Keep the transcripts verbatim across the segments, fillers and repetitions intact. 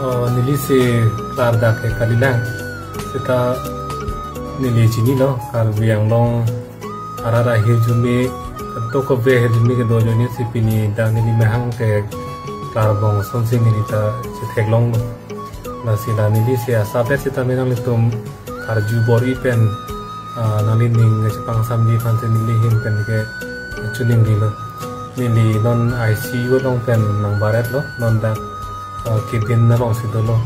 Oh, neli si klardak ke kalilang. Seta neli chinilo, Karbi Anglong arat ahirjume, kadokave ahirjume kedo ajoine si pini dak neli mahang ke klarbom asonsi neli ta chetheklonglo. Lasi la neli si asapet seta me nanglitum karju bor-i pen, ah, nanglining chepangsamji aphan si neli ahin pen ke chuning dilo. Neli non I C U along pen nangbaretlo, non dak, ah, kibin alongsi dolo.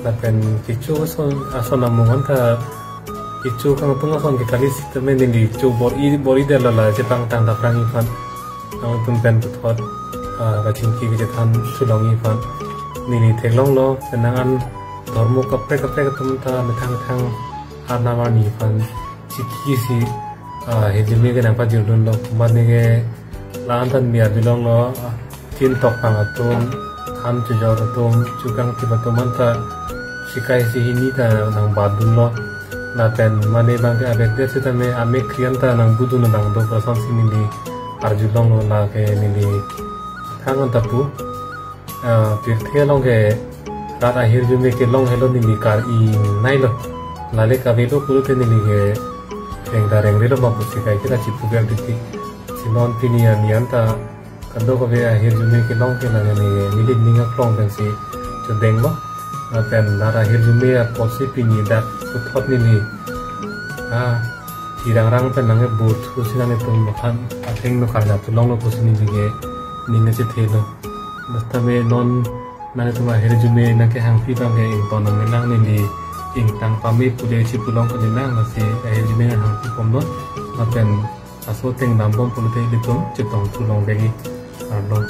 Lapen kecho ason, ason amung anta kecho kangtung ason ke kali sitame neli cho bor-i, bor-i detlo la chepangtang daprangji aphan. Nangtum pen puthot, ah, kachingki kachethan thulongji aphan. Neli theklonglo, penang an dhormo kaprek kaprek atum ta methang methang arnam arni aphan chikisi, ah, ahirjume ke nangpajirdunlo, mane ke la-an than mi arjulonglo, ah, tin tokpang atum, than chojor atum, chukang tip atum anta sikaisi hini ta nangbadunlo. Lapen mane abang ke abek det sitame amek kri anta nangbudun abang do pu asonsi neli arjulonglo, lake neli thang anta pu. Ah, pirthe along ke rat ahirjume kelong helo neli kar-i nailo. Lale kavelo pulote neli ke rengda rengrelo ma pusi kaike ta chipu bek titi. Si non pini arni anta kadokave ahirjume kelong ke lake neli, neli ning aklong pensi chodenglo. Lapen rat ahirjume apotsi pini dak puthot neli, ah, thirangrang pen nangkebor thusi nanglitum aphan athengno karjap thulonglo pusi neli ke ning kachethelo. Basta me non nanglitum ahirjume nangkehangpi abang ke ington nangnelang, neli ingtang pame pule chipulong kalilang, lasi ahirjume nanghangpi bomnon. Lapen laso ateng dambom pulote ilitum chetong thulong lagi. Kardom.